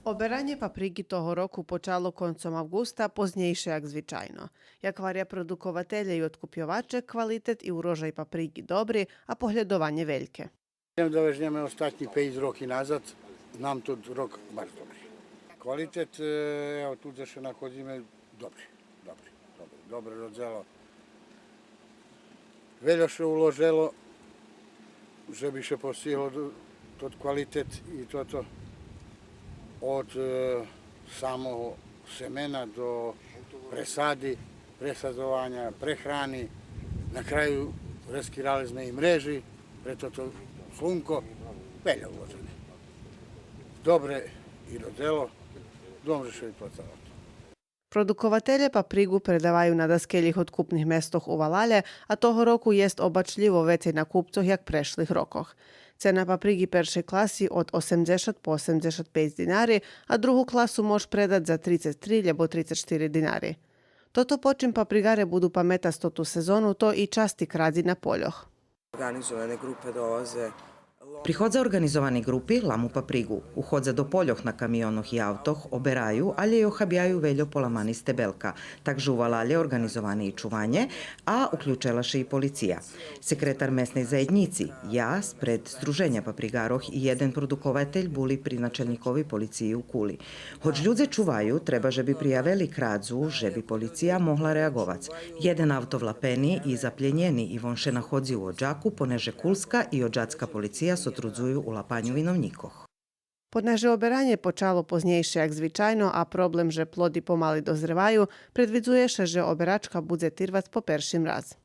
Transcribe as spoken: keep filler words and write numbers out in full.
Оберанє паприґи того року почало концом авґуста, познєйше як звичайно. Як гваря продукователє и откупйоваче, квалитет и урожай паприґи добри, а поглєдованє вельке. Идзем да вежнєме остатнї пейц роки назад, нам тот рок баш добри. Квалитет, е, ево, ту дзе ше находзиме, добри, добри, добри, добре родзело. Вельо ше уложело же би ше постигло до-, тот квалитет и тото од, е, самого семена до пресади, пресадзованя, прехрани. На краю рескирали зме и мрежи, пре тото слунко, вельо уложене. Добре и родзело, добре ше и плацало. Продукователє паприґу предаваю на даскелїх откупних местох у валалє, а того року єст обачлїво вецей на купцох як прешлих рокох. Цена паприґи першей класи од осемдзешат по осемдзешат пейц динари, а другу класу мож предац за трицец три лєбо трицец штири динари. Тото по чим паприґаре буду паметац тоту сезону, то и части крадзи на польох. Organizovane grupe dolaze. Приходза орґанизовани ґрупи, ламу паприґу. Уходза до польох на камионох и автох, обераю, алє и охабяю вельо поламани стебелка. Так же у валалє орґанизовани и чуванє, а уключела ше и полиция. Секретар месней заєднїци, я, спред Здруженя паприґарох и єден продукователь були при началнїкови полициї у Кули. Гоч людзе чуваю, треба же би приявели крадзу, же би полиция могла реаґовац. Єден авто влапени и заплєнєни и вон ше находзи у Оджаку, понеже кулска и оджацка полиция сотрудзую у лапаню виновнїкох. Понеже оберанє почало познєйше як звичайно, а проблем же плоди помали дозреваю, предвидзує ше же оберачка будзе тирвац по перши мраз.